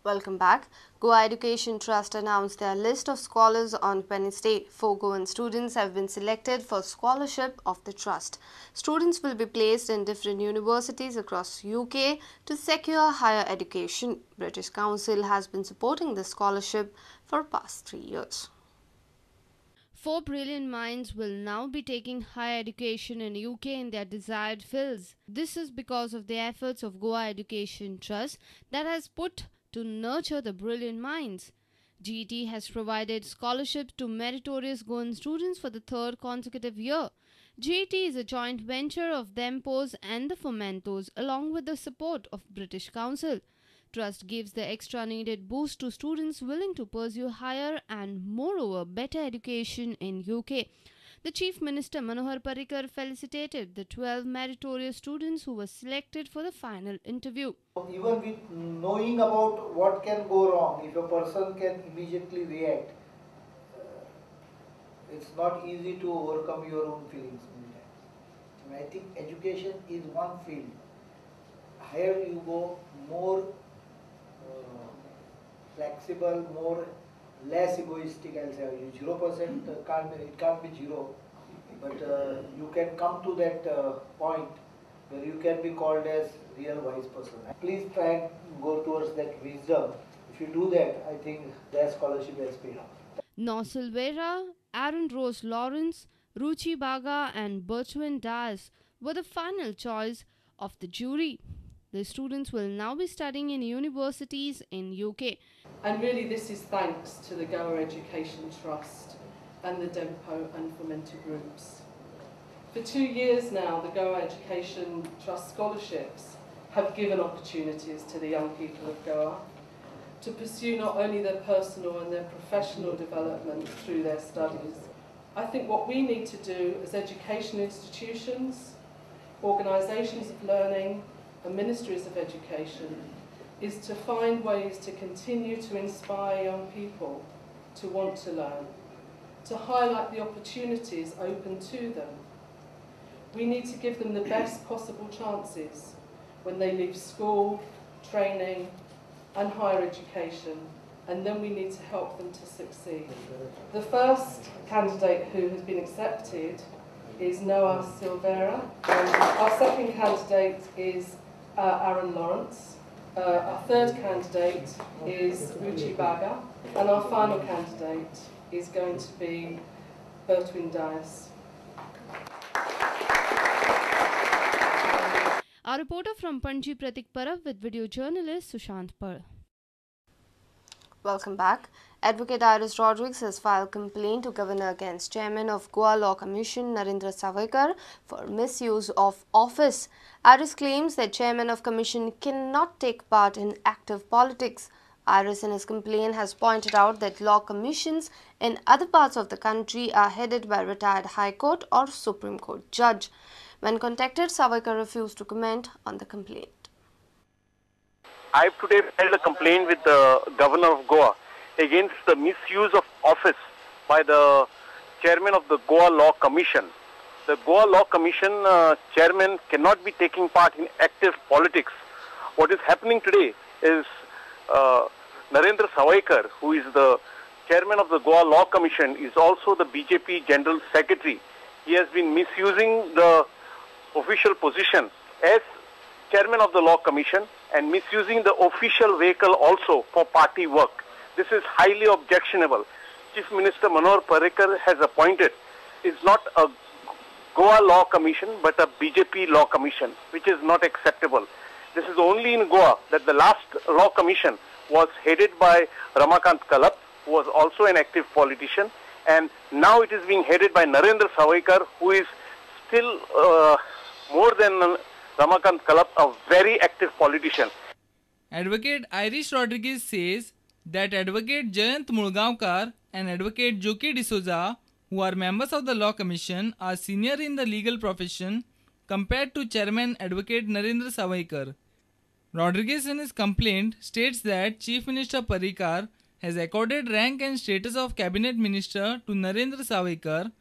Welcome back. Goa Education Trust announced their list of scholars on Wednesday. 4 Goan students have been selected for scholarship of the trust. Students will be placed in different universities across UK to secure higher education. British Council has been supporting the scholarship for past 3 years. 4 brilliant minds will now be taking higher education in UK in their desired fields. This is because of the efforts of Goa Education Trust that has put to nurture the brilliant minds. GET has provided scholarships to meritorious Goan students for the 3rd consecutive year. GET is a joint venture of Dempo's and the Fomentos along with the support of British Council. Trust gives the extra needed boost to students willing to pursue higher and moreover better education in UK. The Chief Minister Manohar Parrikar felicitated the 12 meritorious students who were selected for the final interview. Even with knowing about what can go wrong, if a person can immediately react, it's not easy to overcome your own feelings many times. And I think education is one field. Higher you go, more flexible, more less egoistic, I'll say. 0% can't be, it can't be zero, but you can come to that point where you can be called as real wise person. Please try and go towards that wisdom. If you do that, I think their scholarship has paid off. Noah Silveira, Aaron Rose Lawrence, Ruchi Baga and Bertrand Dias were the final choice of the jury. The students will now be studying in universities in UK. And really this is thanks to the Goa Education Trust and the Dempo and Fomento groups. For 2 years now, the Goa Education Trust scholarships have given opportunities to the young people of Goa to pursue not only their personal and their professional development through their studies. I think what we need to do as education institutions, organisations of learning, and ministries of education is to find ways to continue to inspire young people to want to learn, to highlight the opportunities open to them. We need to give them the best possible chances when they leave school, training and higher education, and then we need to help them to succeed. The first candidate who has been accepted is Noah Silveira. Our second candidate is Aaron Lawrence. Our third candidate is Ruchi Baga, and our final candidate is going to be Bertwin Dias. Our reporter from Panji, Pratik Parab, with video journalist Sushant Pal. Welcome back. Advocate Iris Rodrigues has filed complaint to Governor against Chairman of Goa Law Commission Narendra Sawaikar for misuse of office. Iris claims that Chairman of Commission cannot take part in active politics. Iris in his complaint has pointed out that law commissions in other parts of the country are headed by retired High Court or Supreme Court judge. When contacted, Sawaikar refused to comment on the complaint. I have today filed a complaint with the Governor of Goa against the misuse of office by the chairman of the Goa Law Commission. The Goa Law Commission chairman cannot be taking part in active politics. What is happening today is Narendra Sawaikar, who is the chairman of the Goa Law Commission, is also the BJP General Secretary. He has been misusing the official position as chairman of the Law Commission and misusing the official vehicle also for party work. This is highly objectionable. Chief Minister Manohar Parrikar has appointed is not a Goa Law Commission but a BJP Law Commission, which is not acceptable. This is only in Goa that the last Law Commission was headed by Ramakant Kalap, who was also an active politician, and now it is being headed by Narendra Sawaikar, who is still more than Ramakant Kalap, a very active politician. Advocate Irish Rodrigues says that Advocate Jayant Mulgaonkar and Advocate Joki D'Souza, who are members of the Law Commission, are senior in the legal profession compared to Chairman Advocate Narendra Sawaikar. Rodrigues in his complaint states that Chief Minister Parrikar has accorded rank and status of Cabinet Minister to Narendra Sawaikar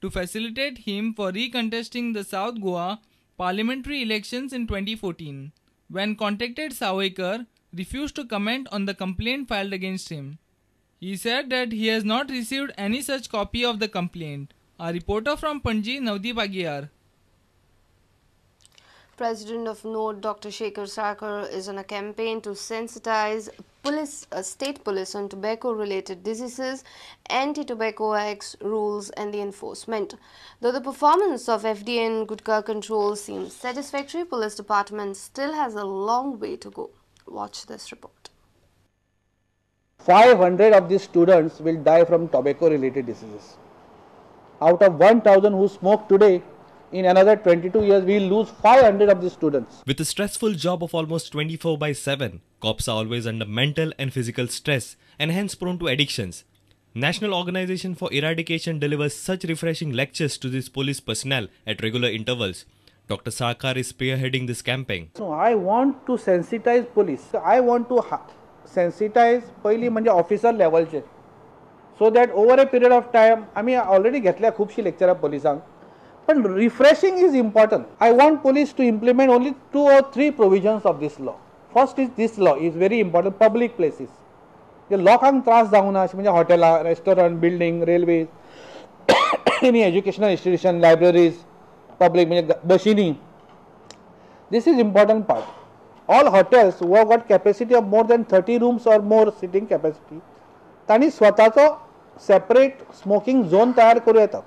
to facilitate him for recontesting the South Goa parliamentary elections in 2014. When contacted, Sawaikar refused to comment on the complaint filed against him. He said that he has not received any such copy of the complaint. A reporter from Panaji, Navdeep Aguiar. President of NODE, Dr. Shekhar Salkar, is on a campaign to sensitize state police on tobacco-related diseases, anti-tobacco acts, rules and the enforcement. Though the performance of FDA and Gutka control seems satisfactory, police department still has a long way to go. Watch this report. 500 of these students will die from tobacco-related diseases. Out of 1,000 who smoke today, in another 22 years, we will lose 500 of these students. With a stressful job of almost 24/7, cops are always under mental and physical stress and hence prone to addictions. National Organization for Eradication delivers such refreshing lectures to these police personnel at regular intervals. Dr. Salkar is spearheading this campaign. So I want to sensitize police. I want to sensitize पयली म्हणजे officer levelचे, so that over a period of time, आमी already घेतल्या खुबशी लेक्चरां पोलिसांक. But refreshing is important. I want police to implement only 2 or 3 provisions of this law. First is this law is very important, public places. जे लोकांक त्रास जावंक ना अशें म्हणजे हॉटेलां, restaurant, building, railways, any educational institution, libraries, public म्हणजे बशींनी. This is important part. All hotels who have got capacity of more than 30 rooms or more sitting capacity, तांणी स्वताचो सेपरेट स्मोकिंग झोन तयार करूं येता.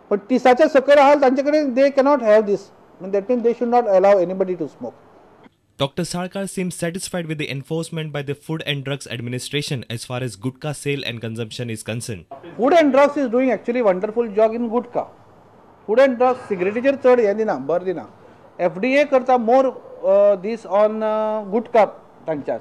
पण 30च्या सकयल आहा तांचे कडेन they cannot have this. That means they should not allow anybody to smoke. Dr. Salkar seems satisfied with the enforcement by the Food and Drugs Administration as far as gutka sale and consumption is concerned. Food and Drugs is doing actually wonderful job in gutka. Food and Drugs सिगरेटीचेर चड हें दिना, भर दिना. FDA करता more this on gutka तांच्या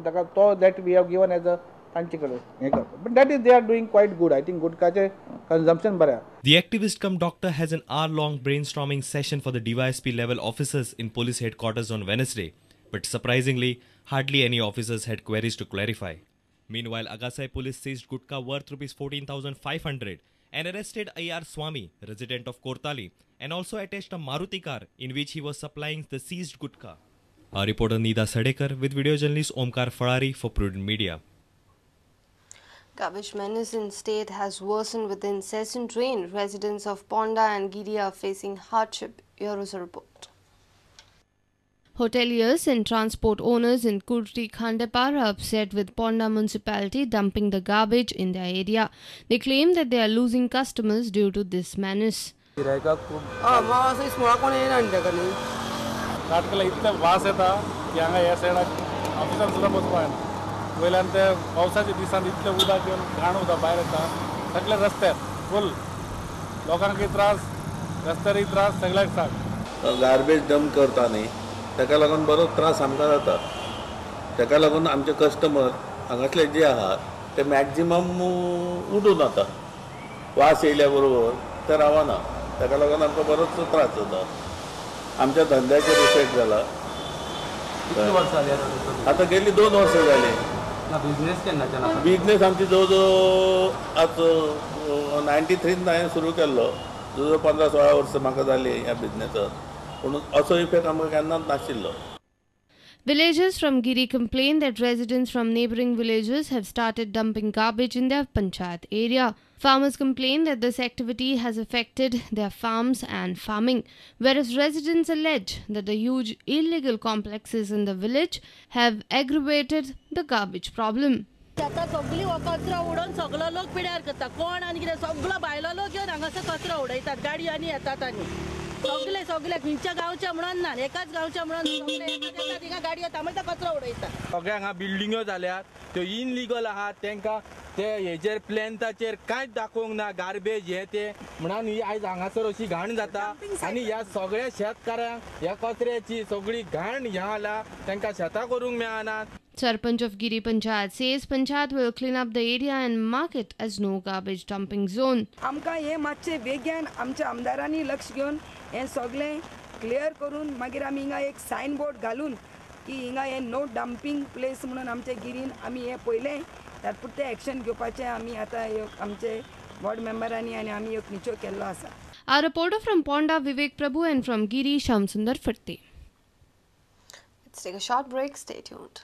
ताका तो that we have given as a तांचे कडेन हें करता. But that is they are doing quite good. I think गुटकाचें consumption बरें. The activist cum doctor has an hour-long brainstorming session for the DYSP level officers in police headquarters on Wednesday. But surprisingly, hardly any officers had queries to clarify. Meanwhile, Agasai police seized gutka worth Rs 14,500 and arrested A.R. Swami, resident of Kortali, and also attached a Maruti car in which he was supplying the seized gutka. Our reporter Nida Sadekar with video journalist Omkar Farari for Prudent Media. Garbage menace in state has worsened with incessant rain. Residents of Ponda and Giri are facing hardship. Here is a report. Hoteliers and transport owners in Kurti Khandepar are upset with Ponda municipality dumping the garbage in their area. They claim that they are losing customers due to this menace. वयल्यान ते पावसाच्या दिसान इतलें उदक येवन घाण उदक भायर येता, सगळे रस्त्यार फूल लोकांकय त्रास, रस्त्यारय त्रास, सगळ्याक त्रास. गार्बेज डंप करता न्ही, ताका लागून बरो त्रास आमकां जाता. ताका लागून आमचे कस्टमर हांगासले जे आहात ते मॅक्झिमम उठून वता, वास येयल्या बरोबर ते रावना. ताका लागून आमकां बरोच त्रास जाता, आमच्या धंद्याचेर इफेक्ट जाला. आतां गेली 2 वर्सां जाली. बिजनेस आमची जवळ जवळ आज 93 हांवें सुरू केल्लो, जवळ जवळ 15-16 वर्सां म्हाका जाली ह्या बिजनेसाक, पूण असो इफेक्ट आमकां केन्नाच नाशिल्लो. Villagers from Giri complain that residents from neighbouring villages have started dumping garbage in their panchayat area. Farmers complain that this activity has affected their farms and farming, whereas residents allege that the huge illegal complexes in the village have aggravated the garbage problem. आतां सगळी हो कचरो उडोवन सगळो लोक पिड्यार करता. कोण आनी कितें सगळो भायलो लोक येवन हांगासर कचरो उडयतात, गाडयांनी येतात आनी सगळे सगळे खंयच्या गांवच्या म्हणून ना, एकाच गांवच्या म्हणून सगळे येतात हिंगा गाडी येता मागीर कचरो उडयतात. सगळे हांगा बिल्डिंग्यो जाल्यात त्यो इनलिगल आहात, तांकां ते हेजेर प्लॅन्ताचेर कांयच दाखोवंक ना, गार्बेज हे ते म्हणून ही आयज हांगासर अशी घाण जाता. आनी ह्या सगळ्या शेतकारांक ह्या कचऱ्याची सगळी घाण ह्या आला, तांकां शेतां करूंक मेळना. Sarpanch of Giri Panchayat says Panchayat will clean up the area and mark it as no garbage dumping zone. आमकां हे मातशें वेगान आमच्या आमदारांनी लक्ष घेवन हें सगळें क्लियर करून मागीर आमी हिंगा एक सायन बोर्ड घालून की हिंगा हें नो डंपींग प्लेस म्हणून आमच्या गिरीन आमी हें पयलें तात्पुरतें एक्शन घेवपाचें आमी आतां आमचे वॉर्ड मेंबरांनी आनी आमी एक निश्चय केल्लो आसा. Our reporter from Ponda Vivek Prabhu and from Giri Shamsundar Firte. It's Let's take a short break. Stay tuned.